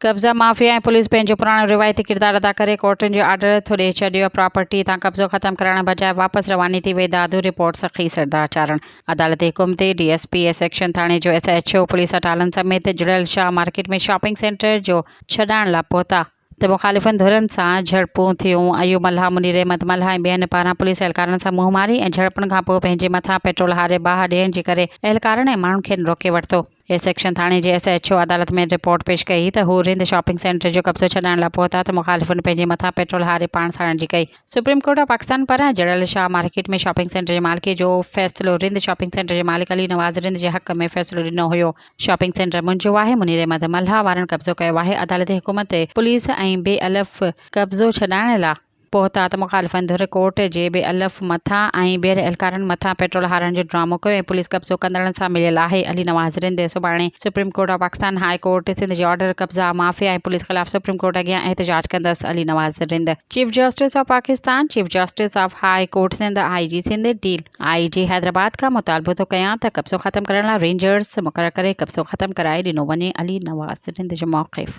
قبضا mafia ۽ police پنهنجو پراڻو روايتي ڪردار ادا ڪري ڪورٽن جو آرڊر ٿڏي ڇڏيو، پراپرٽي تان قبضو ختم ڪرائڻ بجاء واپس رواني ٿي وئي دادو، رپورٽ، سخي سردار چارڻ، عدالتي حڪم تي D S P A section ٿاڻي جو ايس ايڇ او پوليس اٽالن سميت جڙيل شاهه مارڪيٽ ۾ شاپنگ سينٽر جو ڇڏائڻ لا پهتا ته مخالفن ڌرين سان جهڙپون ٿيون، ايوب ملاح، منير احمد ملاح ۽ ٻين پاران پوليس اهلڪارن سان منهن ماري ۽ جهڙپن کانپوء پنهنجي مٿان پيٽرول هاري باهه ڏيڻ جي ڪري اهلڪارن ۽ ماڻهن کين روڪي ورتو. اي سيڪشن ٿاڻي جي ايس ايڇ او عدالت ۾ رپورٽ پيش ڪئي ته هو رند شاپنگ سينٽر جو قبضو ڇڏائڻ لاء پهتا ته مخالفن پنهنجي مٿان پيٽرول هاري پاڻ ساڙڻ جي ڪئي. سپريم ڪورٽ آف پاڪستان پاران جڙيل شاهه مارڪيٽ ۾ شاپنگ سينٽر جي مالڪي جو فيصلو رند شاپنگ سينٽر جي مالڪ علي نواز رند جي حق ۾ فيصلو ڏنو هيو. شاپنگ سينٽر منهنجو آهي منير احمد ملاح وارن قبضو ڪيو آهي عدالتي حڪم تي پوليس ۽ بي الف قبضو ڇڏائڻ لاء پهتا ته مخالفن ڌر ڪورٽ جي بي الف مٿان ۽ ٻين اهلڪارن مٿان پيٽرول هارڻ جو ڊرامو ڪيو ۽ پوليس قبضو ڪندڙن سان مليل آهي علي نواز رند سڀاڻي supreme court of Pakistan high court Sindh جي آرڊر قبضا مافيا ۽ پوليس خلاف سپريم ڪورٽ اڳيان احتجاج ڪندس Ali Nawaz Rind chief justice of Pakistan chief justice of high court Sindh I G Sindh D I G Hyderabad کان مطالبو ٿو ڪيان ته قبضو ختم ڪرڻ لاء رينجرز مقرر ڪري قبضو ختم ڪرائي ڏنو وڃي علي نواز رند جو موقف.